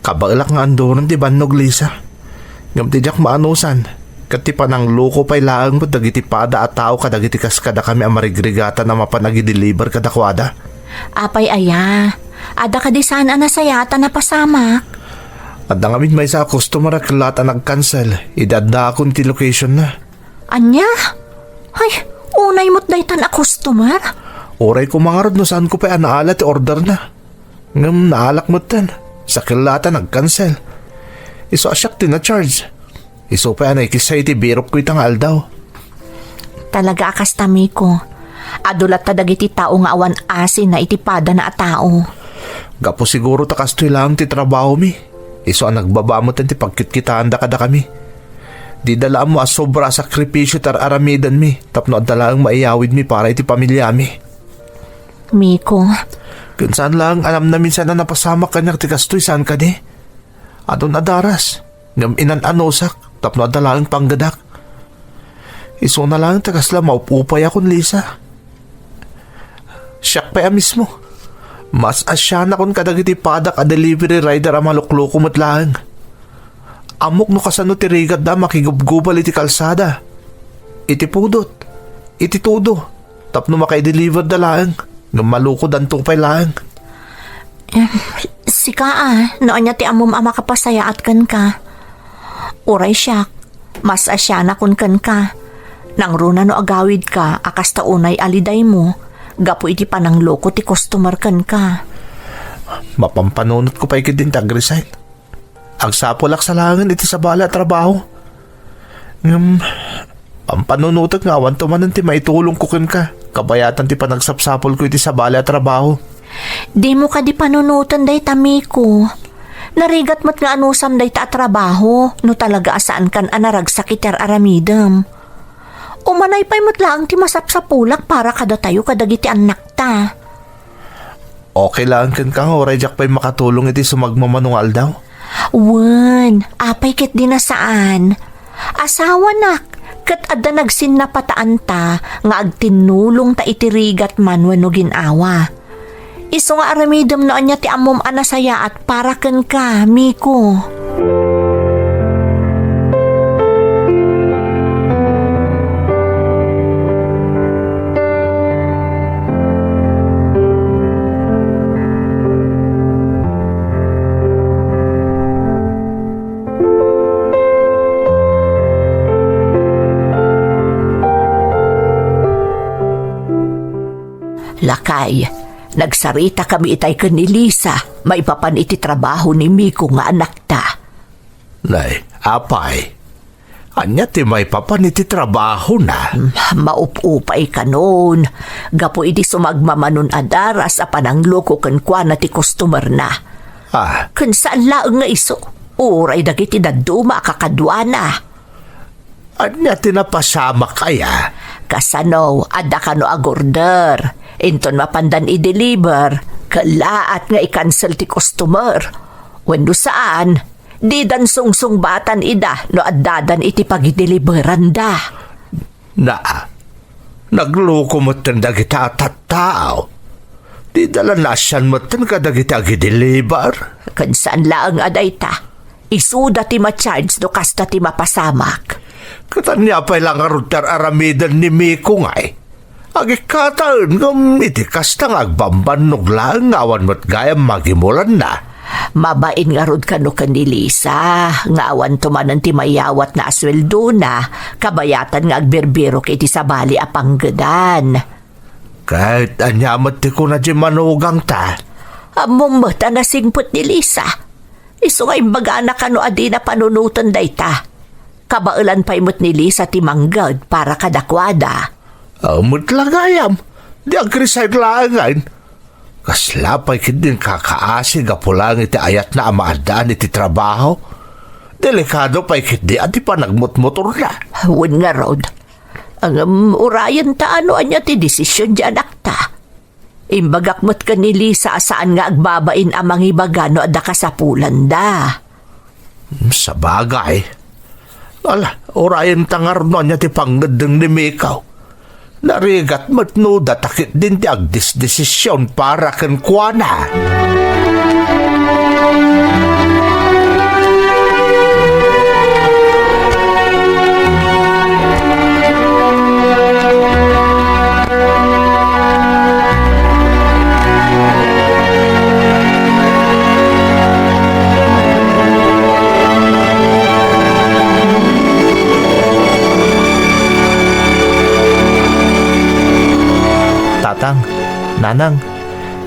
Kabaelak nga anduron ti bannog, Lisa. Ngem ti diak maanusan, ket ti panangloko pay laeng met dagiti pada a tao kadagiti kas kadakami a marigrigatan a mapan agideliver kadakuada. Apay aya? Adda kadi saan a nasayaat a napasamak? Adda ngamin maysa a customer a kellaat a nag-cancel idi addaakon ti location na. Ania? Ay, unay met daytan a customer? Uray ko mangarud no saanko pay a naala ti order na. Ngem naalak metten, sa kellaat a nag-cancel. Isu a siak ti na-charge. Isu pay a naikisay ti birokko ita nga aldaw. Talaga a kasta, Miko. Adu latta dagiti tao nga awan asina iti padana a tao. Gapu siguro ta kastoy laeng ti trabahomi. Isu a nagbaba metten ti pagkitkitaanda kadakami. Dida la ammo a sobra a sakripisio ti ar-aramidenmi tapno adda laeng maiyawidmi para iti pamiliami. Miko. Ken saan laeng a namnamisan a napasamak kaniak ti kastoy, saan kadi? Adun a daras, ngem inan-anusak tapno adda laeng panggedak. Isuna laeng ta kasla maup-upayakon, Lisa. Siak pay a mismo. Mas asianakon kadagiti padak a delivery rider a malukloko met laeng. Ammok no kasano ti rigatda a makigubgubal iti kalsada, iti pudot, iti tudo, tapno makaideliverda laeng, ngem malukodanto pay laeng. Em, sika a, no ania ti ammom a makapasayaat kenka. Uray siak, mas asianakon kenka. Nangruna no agawidka a kasta unay a lidaymo gapu iti panangloko ti customer kenka. Mapampanunotko pay ketdin ti ag-resign. Agsapulak sa laengen iti sabali a trabaho. Ngem, pampanunotek nga awanto manen ti maitulongko kenka, kabayatan ti panagsapsapulko iti sabali a trabaho. Dimo kadi panunoten dayta, Miko. Narigat met nga anusam dayta a trabaho, no talaga a saankan a naragsak iti ar-aramidem. Umanay pay met laeng ti masapsapulak para kadatayo kadagiti annakta. Okay laeng kenka nga uray diak pay makatulong iti sumagmamano nga aldaw? Wen, apay ketdi a saan? Asawanak, ket adda nagsinnapataanta nga agtinnulongta iti rigatman wenno gin-awa. Isu nga aramidem no ania ti ammom a nasayaat para kenka, Miko. Lakay, nagsaritakami itay ken ni Lisa maipapan iti trabaho ni Miko nga anakta. Nay, apay, ania ti maipapan iti trabahona? Mm, maup-upay kanon, gapu iti sumagmamanon a daras a panangloko kenkuana ti customerna. Ah. Ken saan laeng nga isu, uray dagiti dadduma a kakaduana. Ania ti napasamak aya? Kasano, adda kano ag-order. Inton mapandan i-deliver, kellaat nga i-cancel ti customer. Wenno saan, didan sungsungbatan ida no addadan iti pagideliberanda. Naa, nagloko metten dagita a tattao. Dida la naasian metten kadagiti agideliver. Ken saan laeng a dayta. Isuda ti ma-charge no kasta ti mapasamak. Ket ania pay la ngarud ti ar-aramiden ni Miko ngay? Agikataen ngem iti kasta nga agbambannog laeng nga awan met gayam magimulanna. Mabain ngarud kano ken ni Lisa nga awanto manen ti mayawatna a sueldona kabayatan nga agbirbirok iti sabali a panggedan. Ket ania met ti kuna ti manugangta? Ammom met a nasingpet ni Lisa. Isu nga imbagana kano a dina panunoten dayta. Kabaelan pay met ni Lisa ti mangged para kadakuada. Aw met la gayam, di agresign laengen. Kasla pay ketdin kakaasi gapu laeng iti ayatna a maaddaan iti trabaho. Delikado pay ketdi a ti panagmotmotorna. Wen ngarud. Ngem urayenta no ania ti desisyon ti anakta. Imbagak met ken ni Lisa a saan nga agbabain a mangibaga no adda kasapulanda. Sabagay. Ala, urayenta ngarud no ania ti pangngeddeng ni Miko. Narigat met no data ketdin ti agdesdesision para kenkuana. Tatang, Nanang,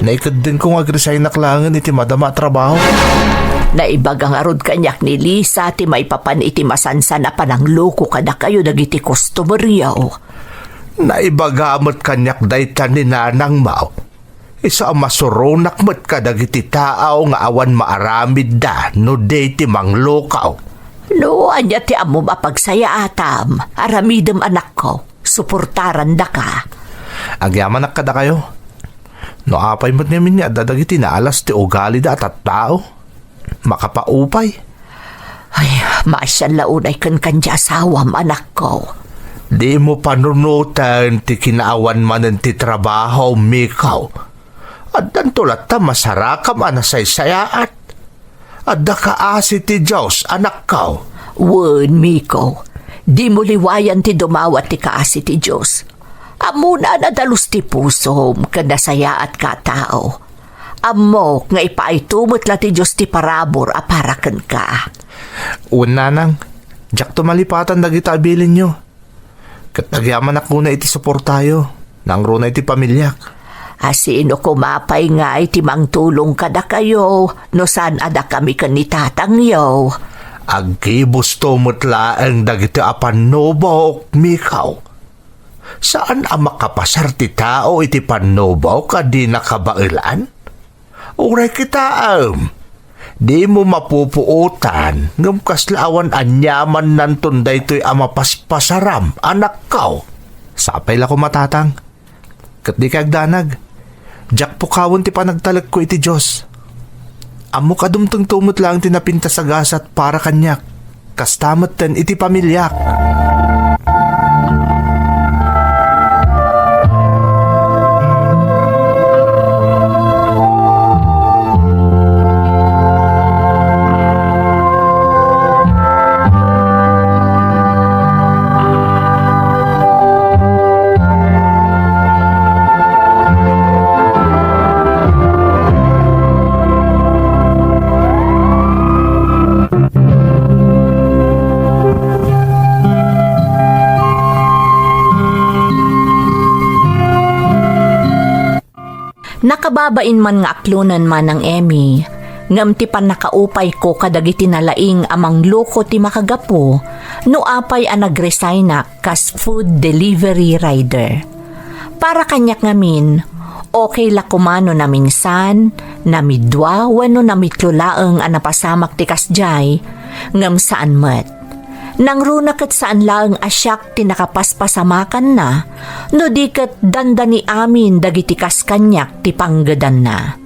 naikeddenko nga agresignak laengen iti madama a trabaho. Naibaga ngarud kaniak ni Lisa ti maipapan iti masansan a panangloko kadakayo dagiti customeryo. Naibaga met kaniak dayta ni Nanang Mao. Isu a masuronak met kadagiti tao nga awan maaramidda no di ti manglokaw. No ania ti ammom a pagsayaatam, aramidem, anakko. Suportarandaka. Agyamanak kadakayo. No apay met ngamin nga adda dagiti naalas ti ugalida a tattao, makapaupay. Ay, maasian la unay kenka ti asawam, anakko. Dimo panunoten ti kinaawan manen ti trabaho, Miko. Addanto latta masarakam a nasaysayaat. Adda kaasi ti Dios, anakko. Wen, Miko, dimo liwayan ti dumawat ti kaasi ti Dios. Ammona a nadalus ti pusom ken nasayaatka a tao. Ammok nga ipaayto met la ti Dios ti parabur a para kenka. Wen, Nanang, diakto malipatan dagita a bilinyo. Ket agyamanak unay iti suportayo, nangruna iti pamiliak. A sino koma pay ngay ti mangtulong kadakayo no saan a dakami ken ni tatangyo? Aggibusto met laeng dagiti a pannubok, Mikaw. Saan a makapasar ti tao iti pannubok a dina kabaelan? Uray kitaem, dimo mapupuotan, ngem kasla awan aniamannanton daytoy a mapaspasaram, anakko. Sapay la koma, Tatang. Ket dikay agdanag. Diak pukawen ti panagtalekko iti Dios. Ammok a dumtengto met laeng ti napintas a gasat para kaniak. Kasta metten iti pamiliak. Nakababain man nga aklonen, Manang Emmy, ngem ti pannakaupayko kadagiti nalaing a mangloko ti makagapu no apay a nagresignak kas food delivery rider. Para kaniak ngamin, okay la koma no naminsan, namidua wenno namitlo laeng a napasamak ti kasdiay, ngem saan met. Nangruna ket saan laeng a siak ti nakapaspasamakanna, no di ket dandani amin dagiti kas kaniak ti panggedanna.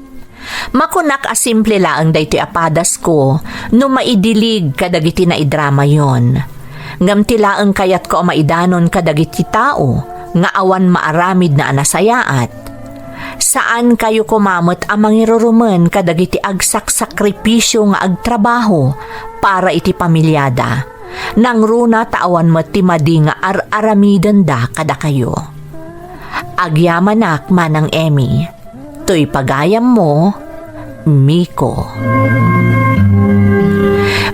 Makunak a simple laeng daytoy a padasko no maidilig kadagiti naidramayon. Ngem ti laeng kayatko a maidanon kadagiti tao nga awan maaramidna a nasayaat, saankayo koma met a mangirurumen kadagiti agsaksakripisio nga agtrabaho para iti pamiliada. Nangruna ta awan met ti madi nga ar-aramidenda kadakayo. Agyamanak, Manang Emmy. Toy pagayammo, Miko.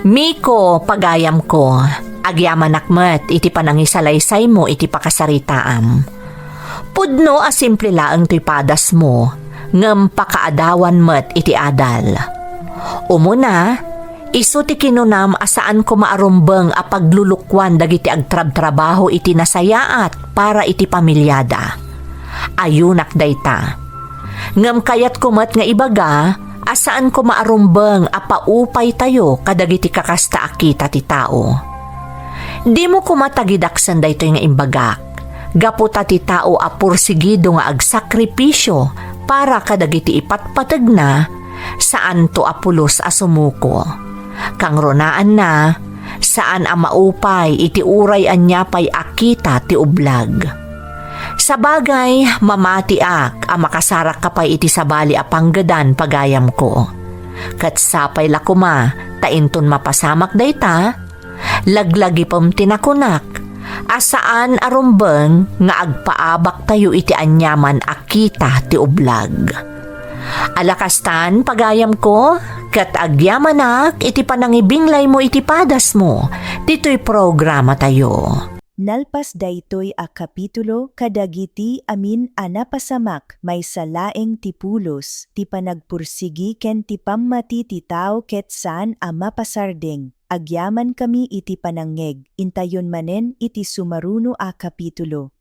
Miko, pagayamko, agyamanak met iti panangisalaysaymo iti pakasaritaam. Pudno a simple laeng toy padasmo, ngem pakaadawan met iti adal. Umuna, isu ti kinunam a saan koma a rumbeng a paglulukuan dagiti agtrabtrabaho iti nasayaat para iti pamiliada. Ayunak dayta. Ngem kayatko met nga ibaga a saan koma a rumbeng a paupaytayo kadagiti kakasta a kita ti tao. Dimo koma tagidaksen daytoy nga imbagak, gapu ta ti tao a pursigido nga agsakripisio para kadagiti ipatpategna, saanto a pulos a sumuko. Kangrunaanna, saan a maupay iti uray ania pay a kita ti ublag. Sabagay, mamatiak a makasarakka pay iti sabali a panggedan, pagayamko. Ket sapay la koma ta inton mapasamak dayta, laglagipem ti nakunak a saan a rumbeng nga agpaabaktayo iti aniaman a kita ti ublag. Ala kastan, pagayamko, ket agyamanak iti panangibinglaymo iti padasmo ditoy programatayo. Nalpas daytoy a kapitulo kadagiti amin a napasamak, maysa laeng ti pulos, ti panagpursigi ken ti pammati ti tao ket saan a mapasardeng. Agyamankami iti panangngeg. Intayon manen iti sumaruno a kapitulo.